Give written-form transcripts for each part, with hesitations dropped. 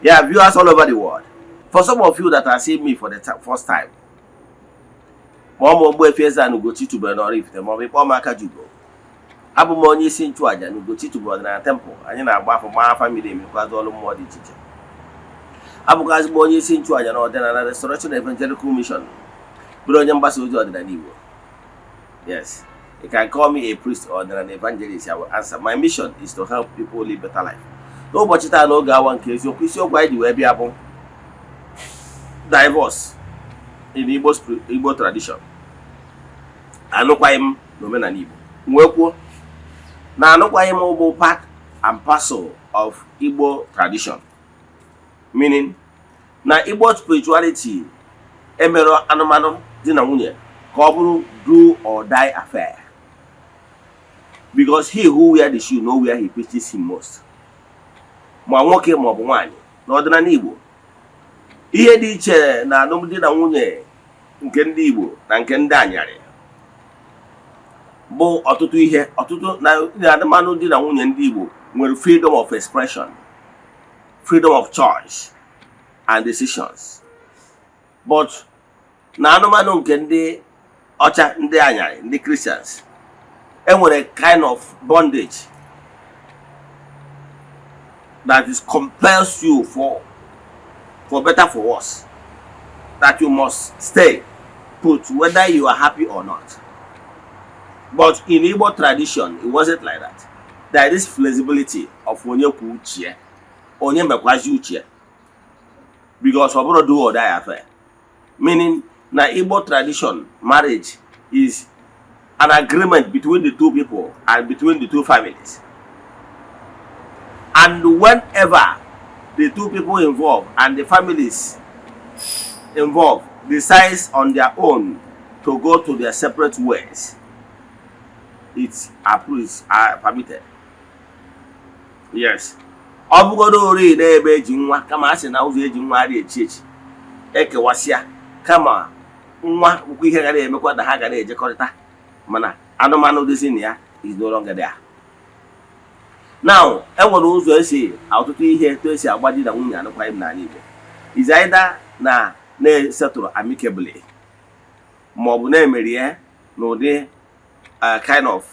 Yeah, viewers all over the world. For some of you that are seeing me for the first time, ma ọ ma Ogbuefi Eze-Ana Ugochi tubelu n'Oraifite, ma ọ bụ ịkpọ m Akajiugo. Abụ m onye isi nchụaja na Ugochi tubelu ọdịnala temple. Anyị na-agba afọ, gbaa afa miri emi, kwado ọrụ mmụọ dị iche iche. Abụkwazị m onye isi nchụaja na Ọdịnala Restoration Evangelical Mission, bụrụ onye mgbasa ozi ọdịnala Igbo. Yes, you can call me a priest or an evangelist, I will answer. My mission is to help people live better life. N'ụbọchị taa, n'oge awa nke eziokwu, isiokwu anyị ji wee bịa bụ divorce in Igbo tradition, alụkwaghị m n'omenala Igbo. Wee kwuo na alụkwaghị m bụ part and parcel of Igbo tradition, meaning na Igbo spirituality emerọ anụmanụ di na nwunye ka ọ bụrụ do or die affair, because he who wear the shoe know where he pinches him most. Ma nwoke ma ọ bụ nwaanyị, n'ọdịnala Igbo, ihe dị iche na alụmdi na nwunye nke ndị Igbo na nke ndị anyarị bụ ọtụtụ ihe. Ọtụtụ na anụmanụ di na nwunye ndị Igbo nwere freedom of expression, freedom of choice and decisions, but na anụmanụ nke ndị ọcha, ndị anyarị, ndị Christians, enwere kind of bondage that is compels you for better, for worse, that you must stay put whether you are happy or not. But in Igbo tradition, it wasn't like that. There is flexibility of onye kwuo uche, onye mekwazi uche, because ọ bụrụ do or die affair, meaning na Igbo tradition, marriage is an agreement between the two people and between the two families, and whenever the two people involved and the families involved decides on their own to go to their separate ways, it's approved, permitted. Yes, ọ bụgodo ori n'ebe eji nwa, kama a sị na ụzọ eji nwa adịghị echi echi ekewasịa, kama nwa bụkwa ihe gara emekwa na ha gara ejekọrịta, mana anụmanụ dịzi na ya is no longer there. Now, enwere ụzọ esi ọtụtụ ihe etu esi agba di na nwunye alụkwaghịm n'ala Igbo. Is either na na-esetụrụ amicably, ma ọ bụ na-emerie n'ụdị kind of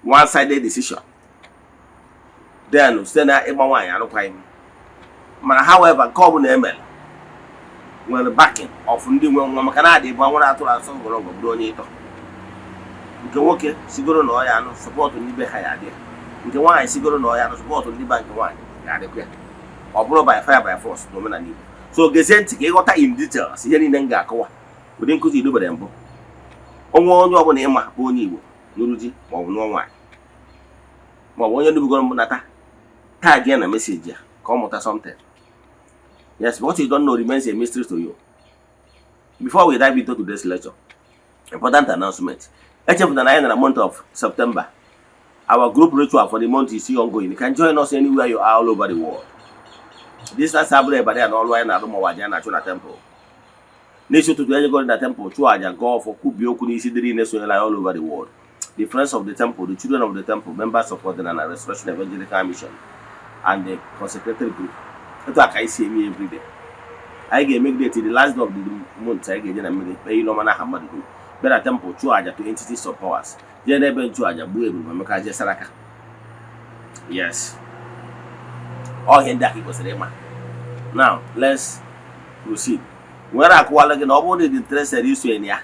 one-sided decision, then site na ịgba nwaanyị alụkwaghịm. Mana however, nke ọbụla emere nwere backing of ndị nwe nwa, maka na adị bụ nwere atụrụ asọ ngọrọngọ bụrụ onye ịtọ. Nke nwoke sigoro na ọ ya anụ, support ndị be ha ya adị ya. Nke nwaanyị sigoro na ọ ya anụ, support ndị ba nke nwaanyị ya adịkwa ya. Ọ bụrụ by fire by force n'omenala Igbo. So gezie ntị ka ịghọta in details ihe niile m ga-akọwa. Ụdị nkụzi idobere mbụ onwe onye ọbụla ịma bụ onye Igbo nụrụ di maọbụ nụọ nwaanyị, maọbụ onye nubigoro mbụ nata, tag ya na message ya ka ọ mụta something. Yes, what you don't know remains a mystery to you. Before we dive into today's lecture, important announcement. Echefuna na anyị na month of September, our group ritual for the month is still ongoing. You can join us anywhere you are all over the world. Distance abụrụ ebe ya na ọrụ anyị na-arụ ma aja na-achụ na temple. N'isi ụtụtụ, ejegoro na temple chụọ aja, gọọ ọfọ, kwubie okwu n'isi ndị niile sonyere anyị all over the world, the friends of the temple, the children of the temple, members of Ọdịnala Restoration Evangelical Mission and the consecrated group. Etu a ka anyị si eme everyday. Anyị ga-emegide till the last day of the month. Anyị ga-eje na mmiri kpee ile ọma n'aha mmadụ dum, bịa na temple chụọ aja to entities of powers, jee n'ebe nchụaja gbuo ebulu ma meka jee saraka. Yes, ọhịa ndị a ka ị kwesịrị ịma. Now let's proceed. Nwere akụwala gị na ọ bụrụ na ị dị interested isonye na ya,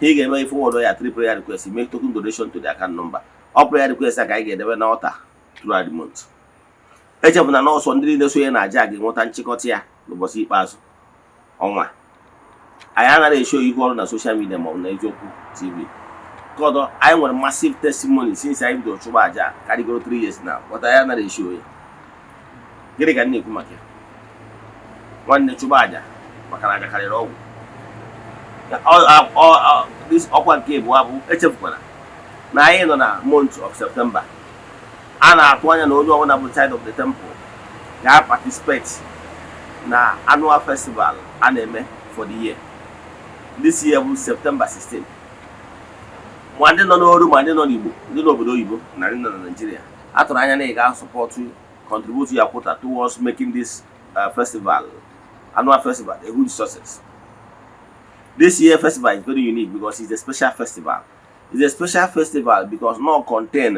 ị ga-eme forward ya three prayer request, make token donation to the account number. Ọ prayer request a ka anyị ga-edebe n'altar throughout the month. Echefuna na ọsọ ndị niile sonye na aja a ga-enweta nchịkọta ya n'ụbọchị ikpeazụ ọnwa. Anyị anaghị esho ihu ọrụ na social media maọbụ na Eziokwu TV. Nke ọzọ, anyị nwere massive testimony since anyị bidoro chụba aja karịgoro 3 years now, but anyị anaghị esho ya. Gịnị ka m na-ekwu maka ya? Nwanne, chụba aja, maka na aja karịrị ọgwụ. Ọkwa nke abụọ bụ, echefukwana na anyị nọ na month of September. A na-atụ anya na onye ọbụla bụ child of the temple ga-participate na annual festival a na-eme for the year. This year bụ September 16. Ma ndị nọ n'oru, ma ndị nọ n'Igbo, ndị n'obodo oyibo na ndị nọ na Nigeria, a tụrụ anya na ị ga-support, contribute ya quota towards making this festival, annual festival, a huge success. This year festival is very unique because it's a special festival. It's a special festival because not contain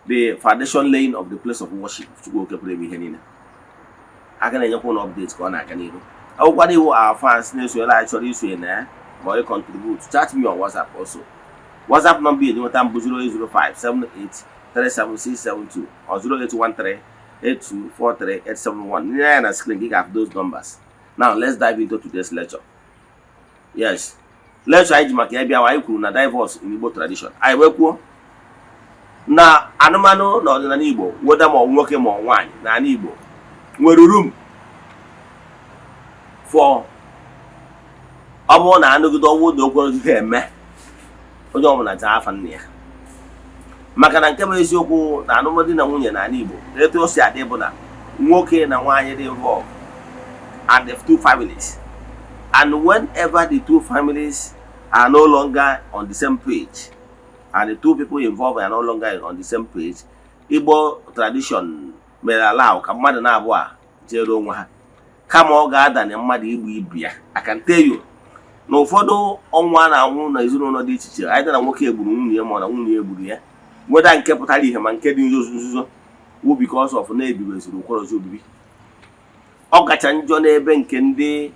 the foundation laying of the place of worship. Chukwu Oke pụrụ ime ihe niile. Aga na-enyekwa ụnụ update ka ọ na-aga n'ihu. Akwụkwọ iwu, our fans na-esonyere anyị chọrọ isonye na ya ma ọ contribute, chat me on WhatsApp also. WhatsApp number eji nweta mbụ 0805 78 37672 or 0813 8243 871. Nye ya na screen, gị ga-afụ those numbers. Now let's dive into today's lecture. Yes, lecture anyị ji maka ya bịa, anyị kwuru na divorce in Igbo tradition. Anyị wee kwuo na anụmanụ na ọdịnala Igbo, weda ma ọ nwoke ma ọ nwaanyị, n'ala Igbo nwere room for ọ bụrụ na anụgide ọnwụ na okwu eme onye ọbụla jee afa nna ya, maka na nke bụ eziokwu na alụmdi na nwunye n'ala Igbo, etu o si adị bụ na nwoke na nwaanyị dị involved and the two families, and whenever the two families are no longer on the same page and the two people involved are no longer on the same page, Igbo tradition mere allow ka mmadụ na-abụọ a jere onwe ha, kama ọ ga-ada na mmadụ igbu ibu ya. I can tell you na ụfọdụ ọnwụ a na-anwụ na ezinụlọ dị iche iche, anyị na nwoke egburu nwunye ya ma ọ na nwunye ya egburu ya, weda nke pụtara ihe ma nke dị nzuzo nzuzo, wụ because of na-ebiweziri ụkwọrọzi obibi. Ọ kacha njọ n'ebe nke ndị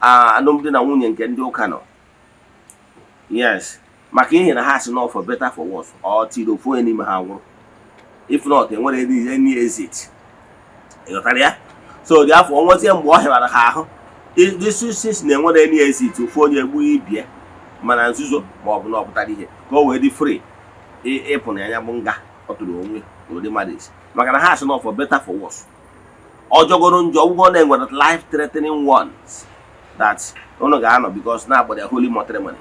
alụmdi na nwunye nke ndị ụka nọ. Yes, maka ihe na ha si nọ for better, for worse, ọ tiri ofu onye n'ime ha nwụrụ. If not, enwere any exit. Ịghọtara ya? So dị afọ ọnwazie mgbe ọ hịara ha ahụ this na enwere any exit, ofu onye egbuo ibie, mana nzuzo ma ọ bụ na ọ pụtara ihe, ka o wee dị free ịpụ na ya bụ nga ọ tụrụ onwe n'ụdị marriage, maka na ha sị nọ for better, for worse. Ọ jọgoro njọ, ọgwụgwọ na-enwere life threatening ones that unu ga-anọ because na-agbara ya holy matrimony.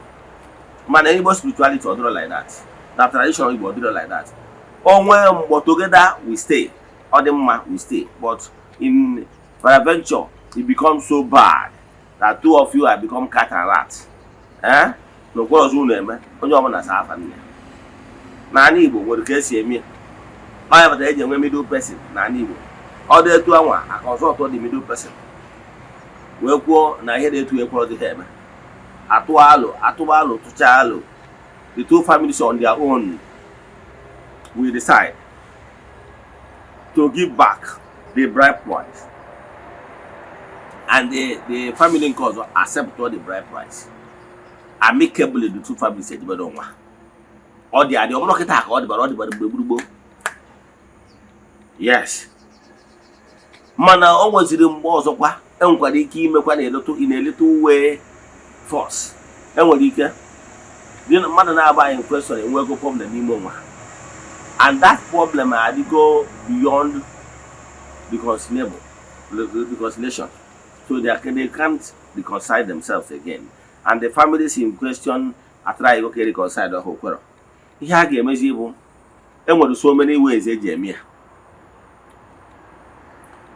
Mana Igbo spirituality, ọ dịrọ like that. Na tradition Igbo, ọ dịrọ like that. Onwe mgbe together we stay, ọ dị mma, we stay, but in peradventure it becomes so bad that two of you have become cat and rat, eh, na okporo ọzọ unu eme, onye ọbụla saa afa nne ya. N'ala Igbo nwere ka esi eme ya. Ọ ya pụtara eji enwe middle person n'ala Igbo. Ọ dị etu anwa aka ọzọ ọtọ dị middle person wee kwuo na ihe dị etu ekworo dị ha eme, atụ alụ, atụba alụ, tụchaa alụ, the two families on their own will decide to give back the bride price, and the family nke ọzọ accept all the bride price amicably. The two families ejibere onwe ha. Ọ dị adị, ọ bụrụ kịta ka ọ dịbara, ọ dịbara mgbe gburugburu. Yes, mana o nweziri mgbe ọzọkwa enwekwara ike imekwa na eletụ ị na-eleta uwe force. Enwere ike dị na mmadụ na-aba anyị question enwego problem n'ime onwe ha, and that problem adịgo beyond reconcilable reconciliation, so they can't reconcile themselves again, and the families in question are trying okay reconcile ha okwero. Ihe a ga-emezi bụ, enwere so many ways eji eme ya.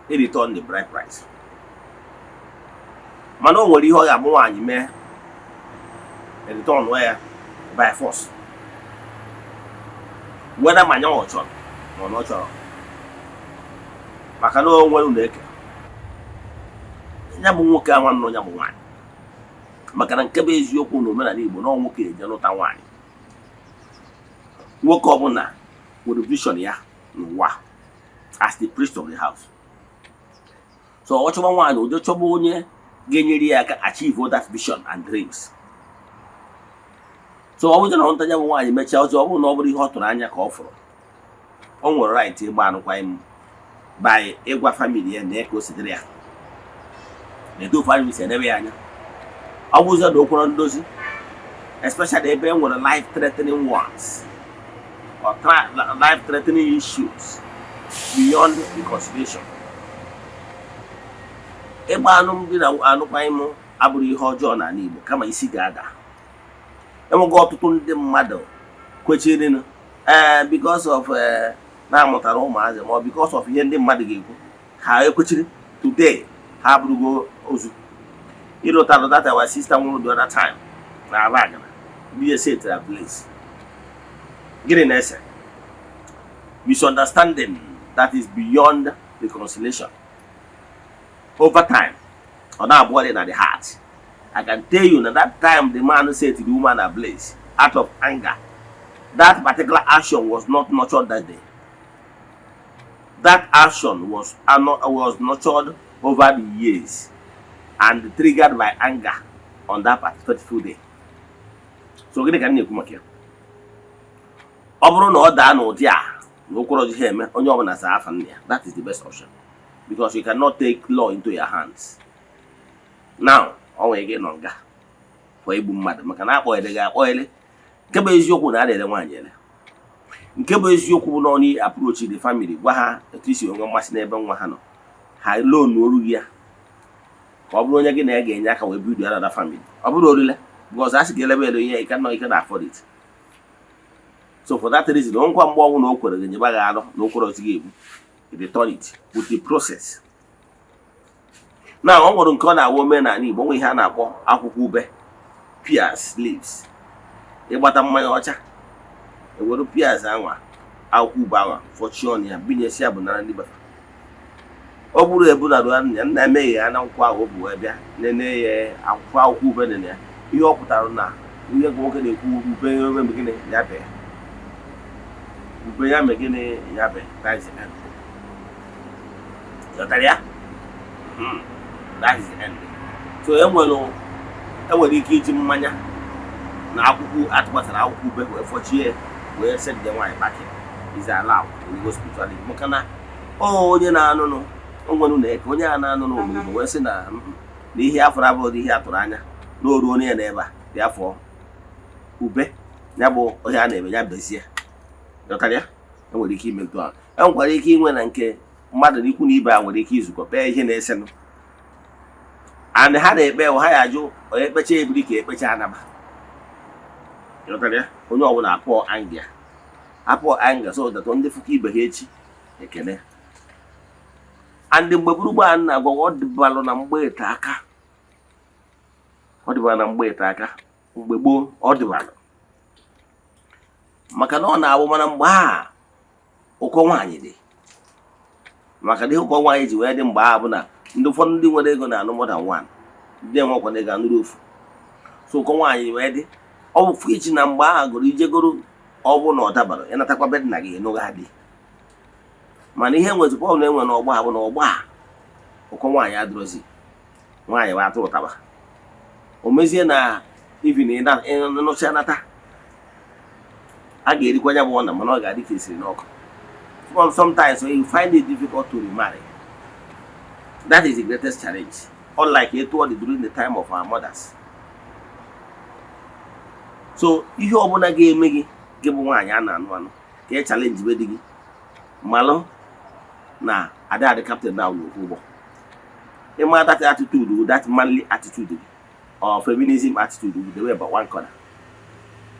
Return the bride price, mana o nwere ihe ọ ga-abụ nwaanyị mee, return ya by force, whether ma nyanwa ọ chọrọ ma ọ na ọ chọrọ, maka na o nwere ụlọ eke ya bụ nwoke anwa nọ ya bụ nwaanyị, maka na nke bụ eziokwu na omenala Igbo na ọ nwoke eje lụta nwaanyị. Nwoke ọbụla nwere vision ya n'ụwa as the priest of the house, so ọ chọba nwaanyị, ụdị chọba onye ga-enyere ya aka achieve that vision and dreams. So ọ bụrụ na nta ya bụ nwaanyị mechaa ọzọ, ọ bụrụ na ọ bụrụ ihe ọ tụrụ anya ka ọ fụrụ, o nwere right ịgba anụkwaghịm by ịgwa family ya na ka o si dịrị ya na etu family si edebe ya anya. Ọ bụzie na okworo ndozi, especially ebe e nwere life threatening ones or life threatening issues beyond reconciliation, ịgba alụmdi na alụkwaghịm abụrụ ihe ọjọọ n'ala Igbo, kama isi ga-ada. Enwego ọtụtụ ndị mmadụ kwechirinụ ee because of na-amụtara ụmụazị ma ọ because of ihe ndị mmadụ ga-ekwu, ha ekwechiri. Today ha abụrụgo ozu. Ịlụtara that our sister nwụrụ the other time na ala agana ndị esetara place. Gịnị na-ese? Misunderstanding that is beyond reconciliation. Over time, ọ na-abụọ na the heart. I can tell you na that time the man set the woman ablaze out of anger, that particular action was not nurtured that day. That action was nurtured over the years and triggered by anger on that particular day. So gịnị ka m na-ekwu maka ya? Ọ bụrụ na ọ daa n'ụdị a na okworo ji ha eme, onye ọbụla saa afa nna ya. That is the best option, because you cannot take law into your hands now. Ọ nwere ike ịnọ nga for igbu mmadụ maka na akpọghịrị gị akpọghịrị. Nke bụ eziokwu na a na-ere nwaanyị ere. Nke bụ eziokwu bụ na ọ approach the family, gwa ha etu isi enwe mmasị n'ebe nwa ha nọ, ha loan oru gị ya ka ọ bụrụ onye gị na ya ga-enye aka wee build another family. Ọ bụrụ orile, because a sị gị elebe elu ihe, you cannot, you can afford it. So for that reason, nkwa mgbe ọnwụ na o kwere gị nyeba gị alụ na o kwere ozi gị egbu, return it with the process. Na ọ nwere nke ọ na-awụ omenala Igbo, nwe ihe a na-akpọ akwụkwọ ube, pears leaves. Ịgbata mmanya ọcha, ewere pears anwa, akwụkwọ ube anwa, fọchie ọnụ ya, binyesi ya bụ nara ndị befa. Ọ bụrụ ebu na ruo ya nna emeghe ya na nkwụ ahụ o bu wee bịa nene ya, akwụkwọ ube nene ya. Ihe ọ pụtara na ihe nwoke na-ekwu, ube ebe gịnị ya bee, ube ya mee gịnị ya bee. That is the end. Ghọtara ya? That is the end. So enwere ike iji mmanya na akwụkwọ atụkwasara akwụkwọ ube wee fọchie, wee send the nwaanyị back is allowed in Igbo spirituality, maka na ọ onye na-anụnụ onwere na eke onye a na-anụnụ omume wee sị na na ihe afọrọ abụghị ihe a tụrụ anya na o ruo onye ya n'ebe a dị afọ ube ya bụ ihe a na-eme ya bezie. Ghọtara ya? Enwere ike ime ntu ahụ. Enwekwara ike inwe na nke mmadụ na ikwu na ibe a nwere ike izukọ kpee ihe na-esenụ, and ha na-ekpe, ha ya ajụ onye ekpecha ebiri ka ekpecha anaba. Ghọtara ya? Onye ọbụla apụọ anga, apụọ anga, so that ndị fụka ibe ha echi ekene. And mgbe gburugburu a na-agwa, ọ dịbalụ na mgbe ete aka, ọ dịbara na mgbe ete aka, mgbe gboo ọ dịbalụ, maka na ọ na-abụ, mana mgbe a ụkọ nwaanyị dị, maka na ihe ụkọ nwaanyị ji wee dị mgbe a bụ na ndị ụfọdụ ndị nwere ego na-anụ more than one, ndị enwekwana ego anụrụ ofu. So ụkọ nwaanyị wee dị. Ọ bụ iji na mgbe ahụ gụrụ ijegoro, ọ bụ na ọ dabara ịnatakwa be nna gị ịnụgha dị. Mana ihe nwezikwa ọ na-enwe n'ọgbọ a bụ na ọgbọ a ụkọ nwaanyị adịrọzi, nwaanyị bụ atụrụ taba. O mezie na even ịnụcha nata, a ga-erikwa ya bụ ọna, mana ọ ga-adị ka esiri n'ọkụ. Sometimes you find it difficult to remarry. That is the greatest challenge, unlike etu ọ dị during the time of our mothers. So ihe ọbụla ga-eme gị, gị bụ nwaanyị a na-anụ anụ, ka ị challenge be di gị, malụ na ada adị captain na n'okwu ụgbọ. Ịma that attitude, that manly attitude or feminism attitude, the way about one corner.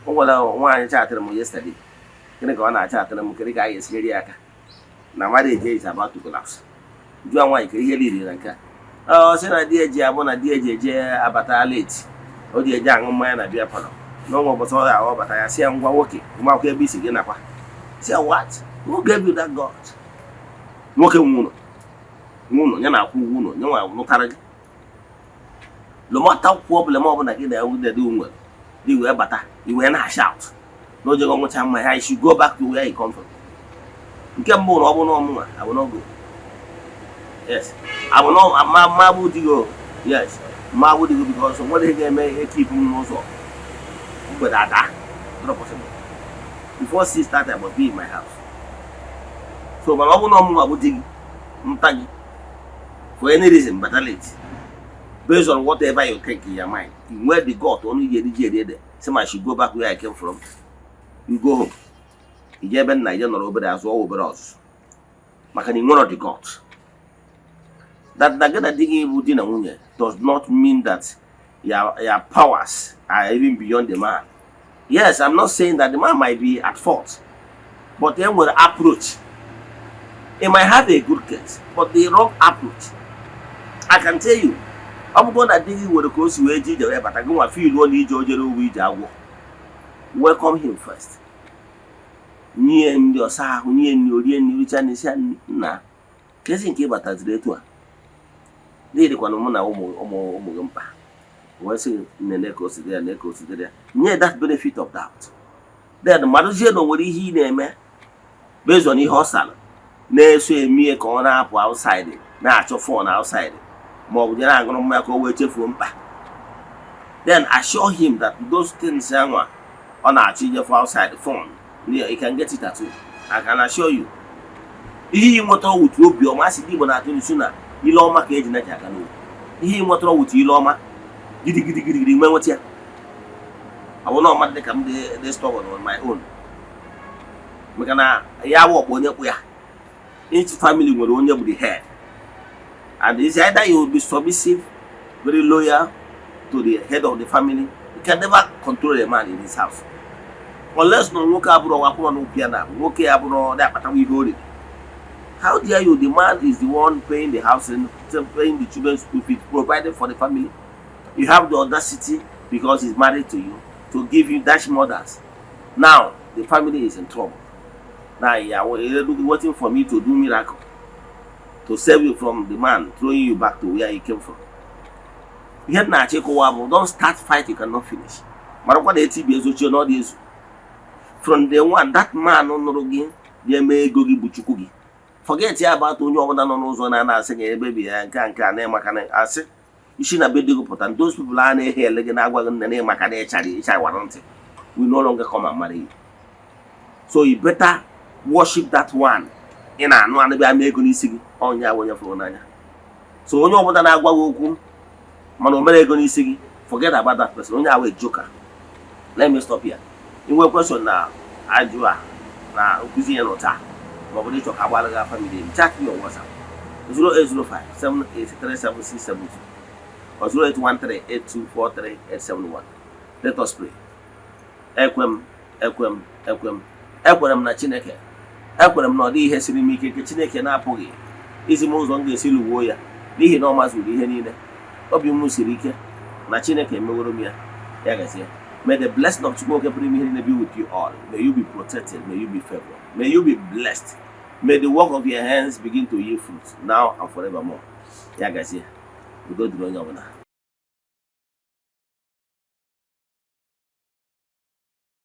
O nwere nwaanyị chatịrị m yesterday. Gịnị ka ọ na-achatịrị m? Kedu ka a ga-esinyere ya aka na marriage is about to collapse? Jụọ nwaanyị ka ihe riri na nke a. Ọ sị na di eji abụ na di eji eje abata late, o ji eje aṅụ mmanya na beer parlour n'ọnwa. Ụbọchị ọ ga-aghọ bata, ya sị ya, "Ngwa nwoke, ụmụakwụkwọ, ebe isi gị nakwa?" Sị ya, "What? Who gave you that God?" Nwoke nwe ụlọ, nwe ụlọ ya na-akwụ ụgwọ ụlọ ya, nwa nụtara gị. No matter problem ọbụla gị na nwunye di nwere, di wee bata, i wee na-shout na o jego nwụcha mmanya, I should go back to where he come from. Nke mbụ na ọ bụ na ọmụnwa, I will not go. Yes, I will not. Ma bụ di go. Yes, ma bụ di go, because o nwere ihe ga-eme ekipụ m n'ụzọ mgbede ada. Not possible. Before 6:30, I must be in my house. So mana ọ bụ na ọmụnwa bụ di gị, nta gị for any reason bata late, based on whatever you think in your mind, you nwee the gut ọnụ iji eri ji eri ede, say I should go back where I came from. You go home, ije ebe nna, ije nọrọ obere, azụ obere ọzụzụ, maka na ị nwere the gut that na gị na di gị bụ di na nwunye does not mean that your powers are even beyond the man. Yes, I'm not saying that the man might be at fault, but e nwere approach. He might have a good case, but the wrong approach. I can tell you, ọ bụrụ na di gị nwere ka o si wee ji ije wee bata, gị nwa filuo na ije o jere uwe ije agwọ, welcome him first, nye ndị ọsa ahụ, nye nri, orie nri, richa na isi nna kezi nke ị bataziri etu a. N'ịdịkwana mụ na ụmụ ụmụ ụmụ gị mkpa, wee sị nene ka o si dị ya, ne ka o si dị ya, nye that benefit of doubt. Then madụzie na o nwere ihe ị na-eme based on ihe ọ sara na-eso emie ka ọ na-apụ outside, na-achọ fun outside, ma ọ bụ je na-aṅụrụ mmanya ka o wee chefuo mkpa. Then assure him that those things anwa ọ na-achọ ijefu outside fun, you can get it at home. I can assure you, ihe ị nwetara wutu obiọma. Asị ndị Igbo na-atụ nsu na ile ọma ka eji na ji aga n'okwu. Ihe ị nwetara wutu ile ọma gidigidi gidigidi nwe nweta ya. Ọ bụ na ọma dị ka m dị stubborn on my own, maka na ya bụ ọkpọ onye kpụ ya. Each family nwere onye bụ the head, and it's either you will be submissive, very loyal to the head of the family. You can never control a man in his house unless na nwoke abụrụ ọnwa kwụrụ n'ụkwụ ya, na nwoke ya abụrụ dị akpatawa ihe o riri. How dare you? The man is the one paying the house and paying the children's school fees, providing for the family. You have the audacity, because he's married to you, to give you dash mothers. Now the family is in trouble. Now you are waiting for me to do miracle to save you from the man throwing you back to where you came from. Ihe m na-achọ ịkụwa bụ, don't start fight you cannot finish. Marakwa na eti bi ezochie na ọ dị ezu. From the one that man nụrụ gị ga-eme ego gị bụ Chukwu gị. Forget ya about onye ọbụla nọ n'ụzọ na asị gị ebe bi ya nke a na-emaka na asị isi na be di gị pụta. Those people a na-ehe ele gị, na-agwa gị nne na ịmaka na ịchara ịchawara ntị, will no longer come and marry you. So you better worship that one ị na-anụ anụ bịa mee ego n'isi gị. Onye ahụ onye fụrụ n'anya. So onye ọbụla na-agwa gị okwu mana o mere ego n'isi gị, forget about that person. Onye ahụ a joker. Let me stop here. Inwe question na ajụ a na nkụzi ya nọ taa, ma ọ bụ na ịchọ ka agbara gị afa miri emi, chat me on WhatsApp 0805 7837672 or 0813 8243 871. Let us pray. Ekwe m, ekwe m, ekwe m, ekwere m na Chineke. Ekwere m na ọ dịghị ihe siri m ike nke Chineke na-apụghị izi m ụzọ m ga-esi lụgbuo ya, n'ihi na ọ mazuru ihe niile. Obi m siri ike na Chineke emeworo m ya. Ya gazie. May the blessing of Chukwu Okike pụrụ ime ihe niile be with you all. May you be protected, may you be favored, may you be blessed. May the work of your hands begin to yield fruit now and forevermore. Ya gazie. Udo dịrị onye ọbụla.